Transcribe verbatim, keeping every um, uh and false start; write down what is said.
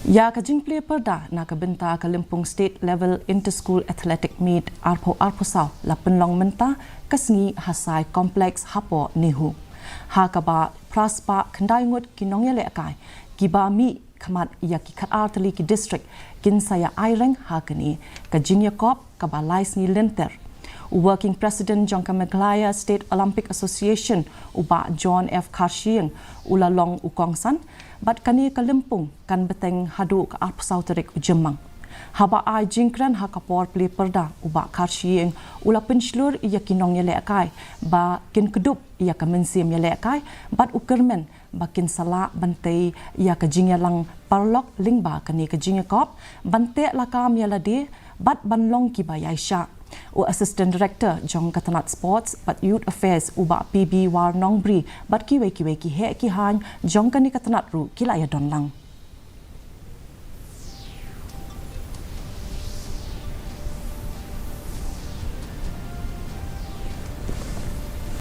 Ïa ka jingplie pyrda na ka bynta ka Lympung State Level Inter-School Athletic Meet arphew arphew saw la pynlong mynta ka sngi ha Sai Complex hapoh NEHU. Ha kaba phra spah khyndai ngut ki nongïalehkai kiba mih khmat ïa ki khatar tylli ki district kin sa ïa aireng ha kane ka jingïakop kaba lai sngi lynter. U Working President jong ka Meghalaya State Olympic Association, u Bah John F Kharshiing, u la long u kongsan bad kane ka lympung kan bteng haduh ka arphew saw tarik u Jymmang. Haba ai jingkren ha ka por plie pyrda, u Bah Kharshiing u la pynshlur ïa ki nongïalehkai ba kin kdup ïa ka mynsiem ïalehkai bad u kyrmen ba kin sa lah ban tei ïa ka jingïalang paralok lyngba kane ka jingïakop, ban teh lakam ïa lade bad ban long kiba ïaishah. U Assistant Director jong ka tnat Sports bad Youth Affairs, u Bah P B War Nongbri, bad kiwei kiwei ki heh ki haiñ jong kane ka tnat ruh ki la ïadon lang.